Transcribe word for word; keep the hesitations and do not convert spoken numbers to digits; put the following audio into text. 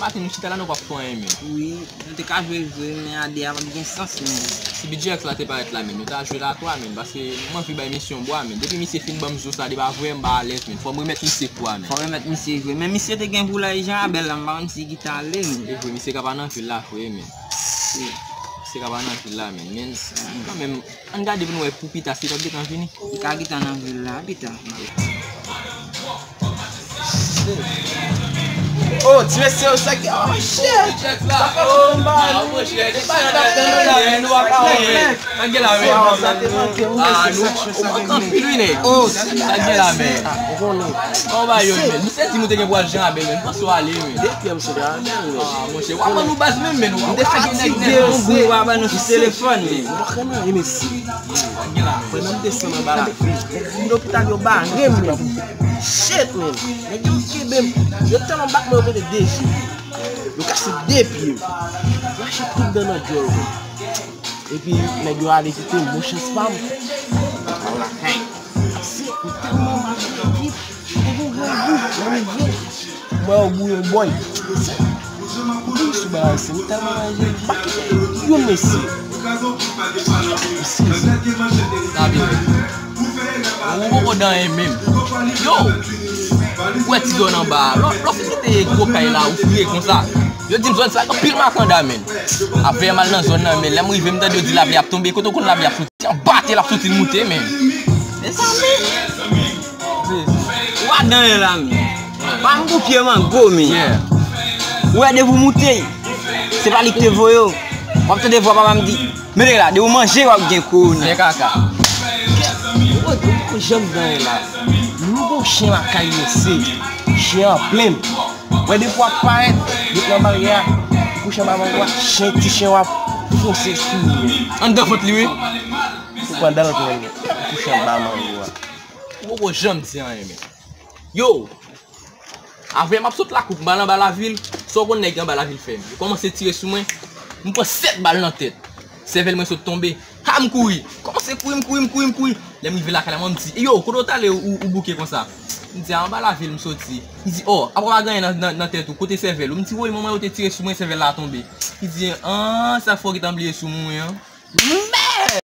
Akin, nou chita la, nou p ap fè anyen, men. Wi, nou te ka jwe vre, men a de a p ap gen sans, men. Si B J X la te parèt la, men, nou ta jwe la twa, men, paske m anvi bay misye yon bwa, men. Depi misye fin ban m zo sa, depi apre, m pa alèz, men. Fò m remèt misye kwa, men. Fò remèt misye vre. Men misye te gen pou l al Jan Abèl la, m pa konn si ki t ale, men. E vre, misye ka pa nan vil la, vre, men. Misye ka pa nan vil la, men. Men, kanmenm, ann gade pou n wè pou pita si l ap gentan vini. Li ka gentan nan vil la pita. Oh, ti mesye, sa ki, oh, shit. Sa fè m ba nou. Sa gen la, men. Sa te manke, wi, mesye, sa k fè sa. Oh, sa gen la, men. Ou konnen. Kòman yo, men? Misye di m ou te gen pou al Jan Abèl, men. Panse w ale, men. Depi m sou Jan Abèl, men. Ah, monchè, w ap ban nou baz menm, men. M te fatige, mesye. Ou ap ban nou sou telefòn, men. Ou pa konn anyen, mesye. Pandan m desann anba la, nèg lopital yo bare m, men. Shit, men. Nèg yo kenbe m. Yo tèlman bat mwen, yo mete de je. Yo kase de pye m. Yo rache tout dan nan djòl mwen. Epi, nèg yo ale kite m, bon chans pa m. Al lakay. Se, m tèlman manje vit. Te gen grangou nan rivyè. Mwen, yo bouyon bòy. Wi, sou bagay se, m tèlman manje, m pa kite youn, mesye. Mesye, sa byen. Ou poko dan en menm. Yo! Ou wè ti dòn anba a. Lò, lò fin kite gwo kay la, ou fouye konsa. Yo di m zòn sa gen anpil makanda, men. Avè m al nan zòn nan, men lè m rive, m tande yo di lapli ap tonbe. Kote w konn lapli ap soti? Anba tè l ap soti, l moute, men. Mezanmi! Ou pa dan en la, men. Pa m pou pye mango, men. Yeah. Ou wè depi w moute, se pa li ki te voye w. W ap tande vwa papa m di, mete la, depi w manje, w ap gen kowona. Fè kaka. Ou wè, ou janm dan en la. Nou gon chen lakay, mesye. Chen an plen. Wè depi w ap parèt, depi nan baryè a, kouche anba mango a, chen, ti chen w ap fonse sou ou. Anndan vant li, wi. Ou pran dan l pran li. Kouche anba mango a. Ou poko janm di anyen, men. Yo! Avè m ap sot lakou, m al anba lavil, sa w konn nèg anba lavil fè m. Yo kòmanse tire sou mwen, m pran sèt bal nan tèt. Sèvèl mwen sot tonbe. Ha, m kouri. Kòmanse kouri, m kouri, m kouri, m kouri. Lè m rive lakay la, mwen m di, yo, kote w t ale ou, ou bouke konsa? M di, a, anba lavil m soti. Li di, o, apre w pa gen anyen nan, nan, nan tèt ou, kote sèvèl ou? M di, woy, manman yo te tire sou mwen, sèvèl la tonbe. Li di, an, sa fè w gentan bliye sou mwen an.